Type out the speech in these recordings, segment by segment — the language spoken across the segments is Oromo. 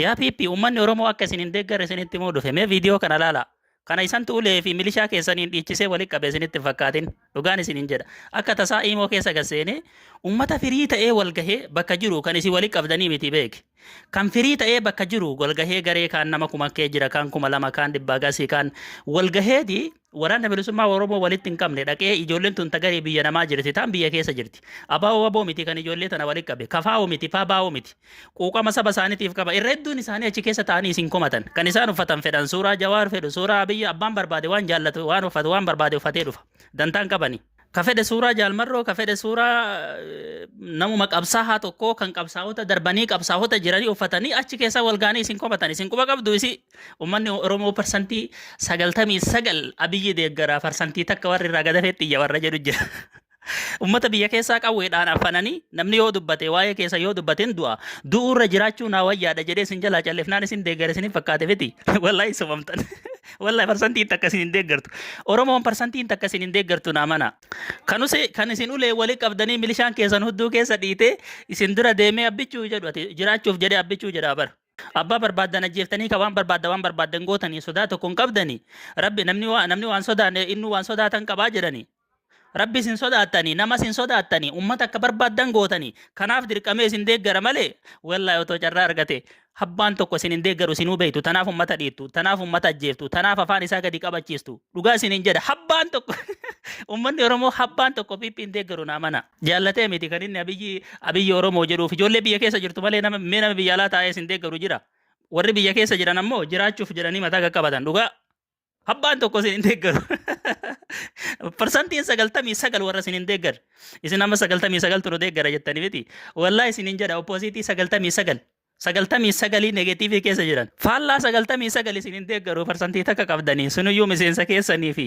Yaa PP, uummanni Oromoo akka isin hin deeggarre isinitti himuu dhufe. Mee viidiyoo kana ilaalaa. Kana isantu ulee fi milishaa keessaniin dhiichisee walitti qabe isinitti hin fakkaatin. Dhugaan isiniin jedha. Akka tasaa iimoo keessa gad seenee uummata firii ta'ee wal gahee bakka jiru kan isin walitti qabdanii miti beeki. Kan firii ta'ee bakka jiru wal gahee garee kaan nama 1000 kee jira, kaan 2000, kaan dhibbaa gasii, kaan wal gaheeti. Waraanna Bilisummaa Oromoo walitti hin qabne dhaqee ijoolleen tun tagarii biyya namaa jirti, taan biyya keessa jirti. Abaa'oo waboo miti kan ijoollee tana walitti qabe. Kafaa'oo miti, faabaa'oo miti. Quuqama saba isaaniitiif qaba. Irra hedduun isaanii achi keessa ta'anii isin komatan. Kan isaan uffatan fedhan suuraa Jawaar fedhu, suuraa Abiyyi, abbaan barbaade waan jaallatu waan uffatu waan barbaade uffatee dhufa. Dantaan qabani. Ka fedhe suuraa Jaal Marroo, ka fedhe suuraa namuma qabsaahaa tokkoo kan qabsaa'ota darbanii qabsaa'ota jiranii uffatanii achi keessa wal ga'anii isin komatan. Isin quba qabdu isi uummanni Oromoo 99% Abiyyi deeggara, 1% warri irraa gadafeetti iyya warra jedhu jira. Uummata biyya keessaa qawweedhaan affananii namni yoo dubbate, waa'ee keessa yoo dubbate hin du'a. Du'uurra jiraachuu naa wayyaadha jedhee isin jalaa callifnaan isin deeggara isin fakkaate miti. Wallaahi sobamtan. Wallahi parsantiin takka isin hin deeggartu. Oromoon parsantiin takka isin hin deeggartu naa mana. Kanuse kan isin ulee wali qabdanii milishaan keessan hudduu keessa dhiitee isin dura deemee abbichuu jedhu ati jiraachuuf jedhee abbichuu jedhaa bara. Abbaa barbaaddan ajjeeftanii ka waan barbaaddan waan barbaaddan gootanii sodaa tokko hin qabdanii. Rabbi namni waa namni waan sodaanne inni waan sodaatan qabaa jedhanii. Rabbi isin sodaattanii, nama isin sodaattanii, ummata akka barbaaddan gootanii, kanaaf dirqamee isin deeggara malee, wallaahi otoo carraa argate habbaan tokko isin hin deeggaru. Isinuu beektu. Tanaaf ummata dhiittu, tanaaf ummata ajjeeftu, tanaaf afaan isaa gadi qabachiistu. Dhugaa isin hin jedha, habbaan tokko ummanni Oromoo habbaan tokko PP hin deeggaru naa mana. Jaallatee miti kan inni Abiyyi Abiyyi Oromoo jedhuuf. Ijoollee biyya keessa jirtu malee nama mee nama biyya alaa taa'ee isin deeggaru jira? Warri biyya keessa jiran ammoo jiraachuuf jedhanii mataa qaqqabatan. Dhugaa habbaan tokko isin hin deeggaru. 99% warra isin hin deeggarre. Isin amma 99 nu deeggara jettanii miti. Wallaahi isin hin jedha, oppositii 99. 99 negatiivii keessa jiran. Faallaa 99 isin hin deeggaru. 1% qabdanii sunuyyuu miseensa keessanii fi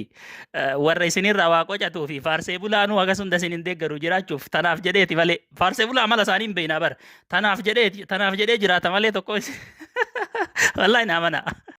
warra isinirraa waa qocatuu fi faarsee bulaanuu hagas hunda isin hin deeggaru jiraachuuf tanaaf jedheeti malee. Faarsee bulaa amala isaanii hin beeknaa bara. Tanaaf jedheeti, tanaaf jedhee jiraata malee tokko. Wallaahi naa mana.